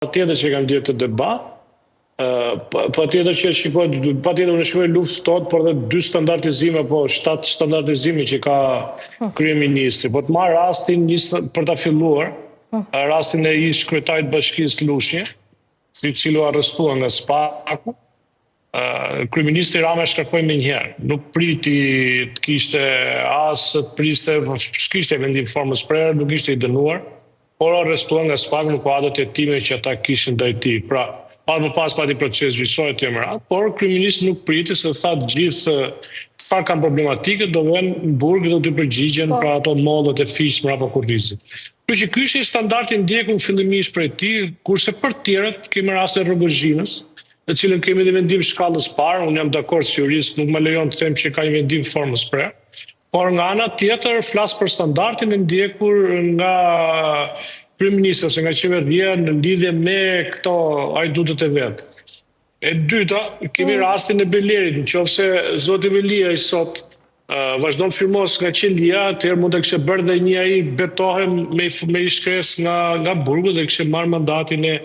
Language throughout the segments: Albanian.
Patjetër që kam ndjekur këtë debat, patjetër që shikoj, patjetër unë shikoj luftë sot, por dhe dy standardizime, apo shtatë standardizime që ka kryeministri. Po të marr rastin një për ta filluar, rastin e ish kryetarit të bashkisë Lushnjë, i cili u arrestua nga SPAK-u, kryeministri Rama e shkarkoi menjëherë. Nuk priti të kishte as të priste, po s'kishte vendim formës prerë, nuk ishte i dënuar, por u arrestua nga SPAK në kuadër të hetimeve që ata kishin ndaj tij. Pra, pa më pas pati proces gjyqësor e të tjera, por kryeministri nuk priti se tha të gjithë çfarë kanë problematike do vënë në burg dhe do t'i përgjigjen pra ato mollët e fiqtë mbrapa kurrizit. Kështu që ky ishte standardi i ndjekur fillimisht prej tij, kurse për të tjerët kemi rastin e Rrogozhinës, në cilën kemi dhe vendim shkallës parë, unë jam dakord si jurist, nuk më lejon të them që ka një vendim formës prerë. Por nga ana tjetër flas për standardin e ndjekur nga kryeministri ose nga qeveria në lidhje me këto hajdutët e vet. E dyta, kemi rastin e Belerit, në qoftë se zoti Veliaj sot vazhdon firmos nga qelia, atëherë mund të kishte bërë dhe një ai betohem me i shkresë nga burgu dhe kishte marrë mandatin e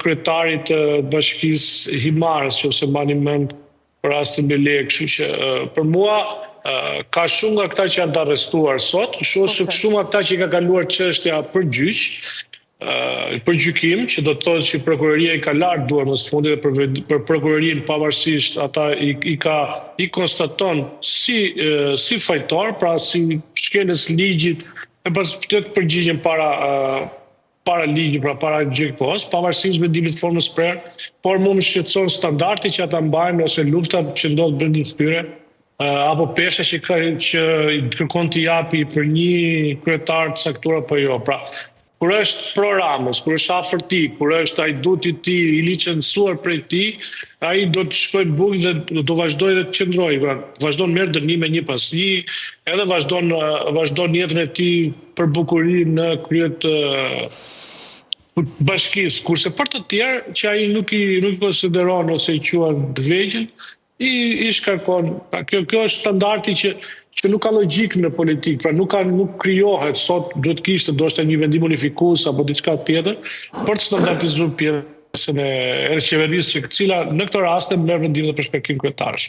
kryetarit të bashkisë Himarës, që ose mbani mend për rastin Beleri, kështu që për mua ka shumë nga këta që janë të arrestuar sot, shumë nga këta që i ka kaluar çështja për gjyq, për gjykim, që do të thotë që prokuroria i ka larë duar më së fundi dhe për prokurorinë pavarësisht ata i konstaton si fajtor, pra si shkelës ligjit, e pas të përgjigjen para ligjit, pra para gjykos, pavarësisht vendimit të formës prerë, por mu më shqetëson standardi që ata mbajnë ose lufta që ndodh brenda tyre, apo pesha që që kërkon t'i japi për një kryetar të caktuar apo jo. Pra, kur është pro Ramës, kur është afër tij, kur është hajduti i tij, i licencuar prej tij, ai do të shkojë në burg dhe do të vazhdojë dhe të qëndrojë. Pra, vazhdon merr dënime një pas një, edhe vazhdon jetën e tij për bukuri në krye të bashkisë, kurse për të tjerë që ai nuk i konsideron ose i quan të vegjël, i shkarkon. Pra, kjo është standardi që nuk ka logjikë në politikë, pra nuk krijohet sot, duhet kishte ndoshta një vendim unifikues apo diçka tjetër për të standardizuar pjesën e qeverisë që cila në këtë rast merr vendime për shkarkim kryetarësh.